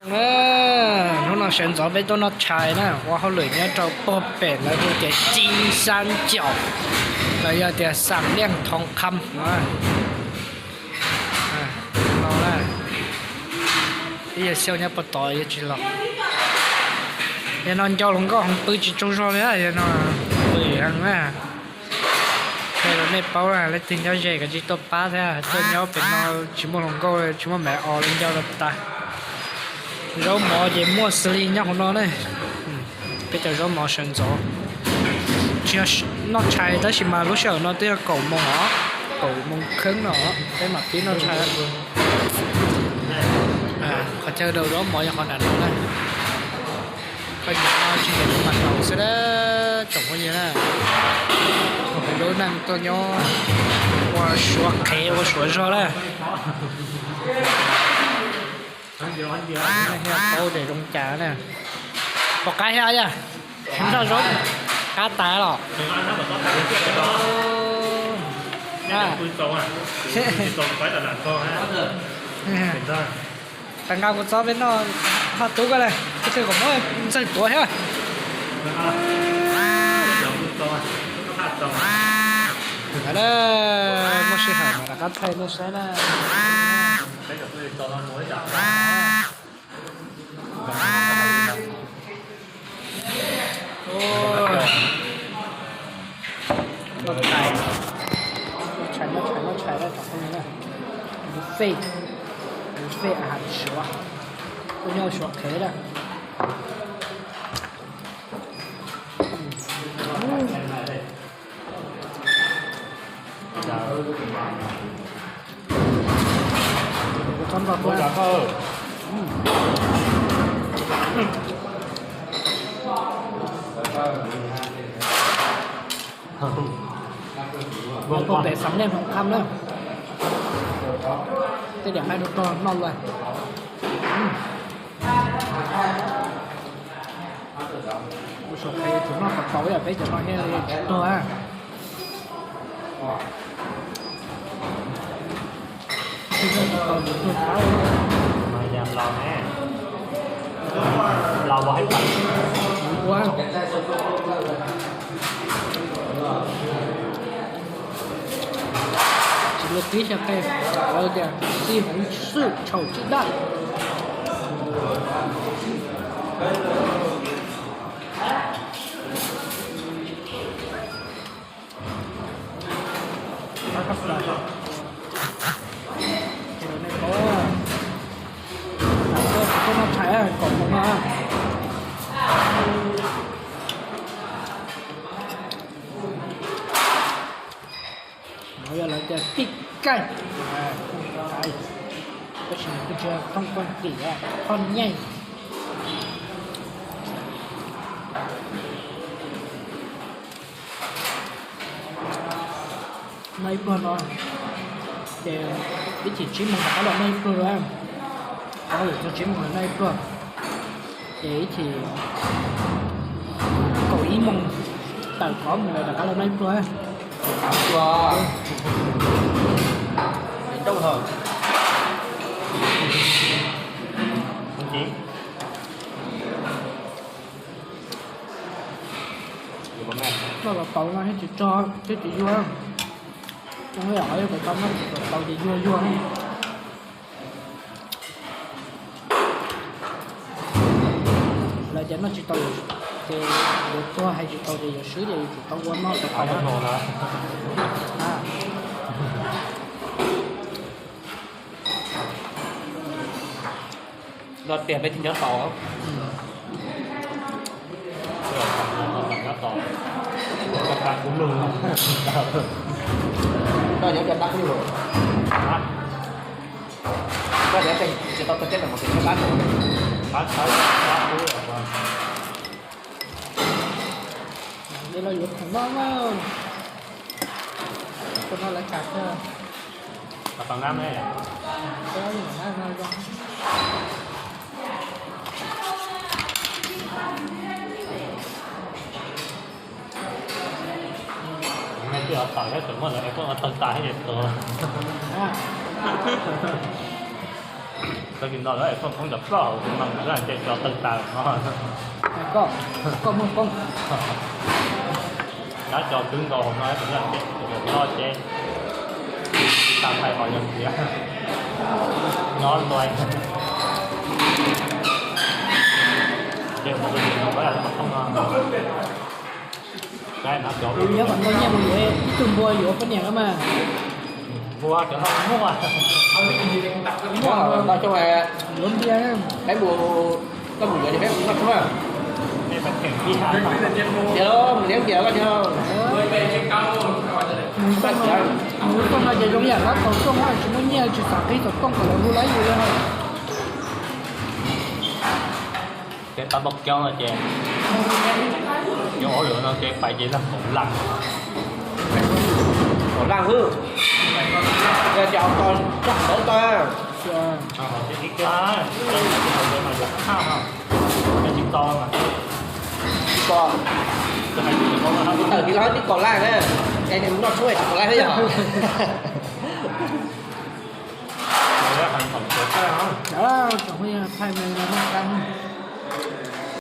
Hnub no sawv ntxov peb tuaj noj tshais na, ua hauj lwm nyob rau puag pem lawv hu tias Cib Xab Caum, los yog tias Xam Liaj Thoo Kham no. Ib yawg Xiauj nyob puag tod yuav tsis los. Yog no ncau hluas nkauj heev pw tsis tsaug zog li, yog no pw heev na. Qhia rau nej paub na, leej twg nyob ze kav tsij tuaj pab thiab, tuaj nyob pem no tsis muaj hluas nkauj tsis muaj maiv os li ncau rau tas. Zaub mov ces muaj xws li nyob hauv no ne. Peb cov zaub mov sawv ntxov. Tsis yog noj tshais tab sis mas lub sij hawm no twb yog kaum moos os, kaum moos kheeb no peb mam pib noj tshais. Qhov chaw rau zaub mov yog qhov nram no na. Koj nyob no tsis nyob mas tau xwb, tsoom phooj ywg na. Lub neej tuaj nyob ua suav qhev ua suav zog na. Paub tias zoo cas na. Pom qab thiab yog noj zaub qab tas los. Tag nqa kuv txob peb noj, ho tub koj le, koj twg kom muab ntxawg tuav thiab. Muaj sij hawm mas rov qab thaij nej saib na. Noj tshais, noj tshais, noj tshais na cov phooj ywg na. Buffet, buffet a has suav, kuj nyob suav qhev na. Txhob nrog tuaj. Tuaj pem Xam Liaj Thoo Kham na. Tej diam nqaij rog rog noj lawm. Ua suav qhev tsuas noj tau tau ib yam peb cov no thiaj li tsis tuag. Mas yog laus ne, laus ua haib pam. Tsis luag tib xya qe, lawv tias txij hmoov xwj tshau tsis daj. Tuaj noj tshais kom mus no. No yog lawv tias tij kaij, tab sis kuj tsis yog thoob koj tim, thoob nyeej. Noj ib pluag no ces ib chim tsib moos rov qab los noj ib pluag, rov qab los txog tsib moos los noj ib pluag, ces ib chim kaum ib moos tawm qhov mus lawm rov qab los noj ib pluag. Noj los tau no thiab tsis tso thiab tsis yuag. Zoo li qhov yog kom tau noj tsis tau ces yuag yuag. Lawv tias noj tsis tau ces yuav tuag, hais tsis tau ces yuav swb ces yuav tsum tau ua noj tau tau na. Noj tiag peb thiaj nyob tau. Nyob tau. Koj kab kub lug. Koj nyob cov dab kub lug. Koj nyob tsis tau tag teb mas mus tsis tau dab. Dab, dab kub. Dej los yuav khoom noj na. Tus no lawv kam thiab. Tau ngab me. Tawm thiab tawm muab lawv es koj tawg tas thiab es tuag. Tag kis no lawv poob poob cov plaub hauv no, lawv hais tias cov tawg tas no. Koj, koj muaj poob. Cov cov twb nkaus hauv no, lawv hais tias cov ces tsis tas hais hos yog tias nyob luaj. Ces mus tus ntawd lawv poob no. Nyob kom tau nyiaj mus yuav ib tug npua yuav poj niam no mas. Npua cov no muaj. Muaj tau coob, yuav npias. Peb mus, koj mus yuav ces peb mus noj tshoob. Tias mus liab npias koj cov. Mus xyoo no ces zoo yam dab tau xyoo tsis muaj nyiaj tsis xav qhib xov tooj kom lawv hu lawv yus li. Ces tau npau coob no ces yuav ua lawm no ces pais ces laj kaum laj. Kaum laj hwb. Yog ces hauv tog tsob qhov tau. Tsis tau. Tawm tsis los tib kaum laj na. Es nws mus noj tshoob tsis kaum laj thiab yog.